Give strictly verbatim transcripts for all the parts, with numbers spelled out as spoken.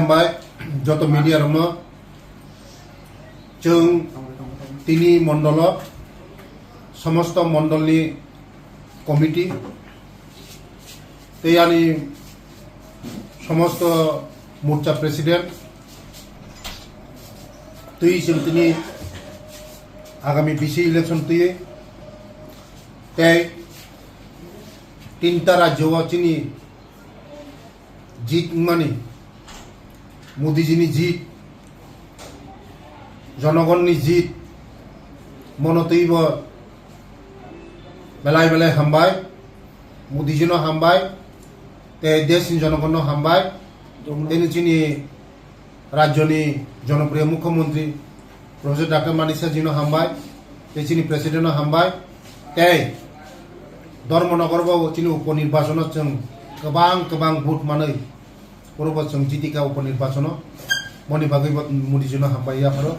Bai, joto media rokno chwng tini mondolo, somosto mondolni committee tei ani somosto morcha president twi chwng tini agami B C election twi tei tinta rajyo o chini jit wngmani, Modiji ni jit, jonogonni jit, mono twibo belai belai hambai, Modiji no hambai, tei desni jonogonno hambai, tei chini rajyoni jonopriyo mukhyamantri Professor Doctor Manik Saha ji no hambai, tei chini president no hambai, tei Dharmanagar bo chini upo nirbachono chwng kwbang kwbang vote manwi, oro bo chwng jitika upo nirbachono, moni bagwi bo Modiji no hambai yapharo,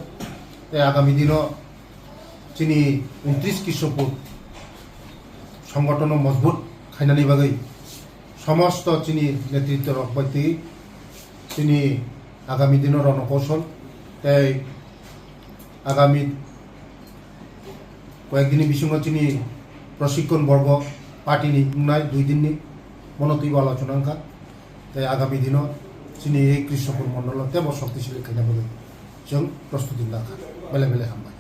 tei agami dino chini untris Krishopur songotono mojbut khainani bagwi somosto chini netritto rok bai twi chini agami dino rono kosol tei agami koyek dini bisingo chini proshikkhon borgo party ni wngnai dui din ni mono twibo alochona wngkha tei agami dino chini ei Krishnapur mondolo tebo shoktisali khaina bagwi chwng prostuti wngkha. Belai belai hambai.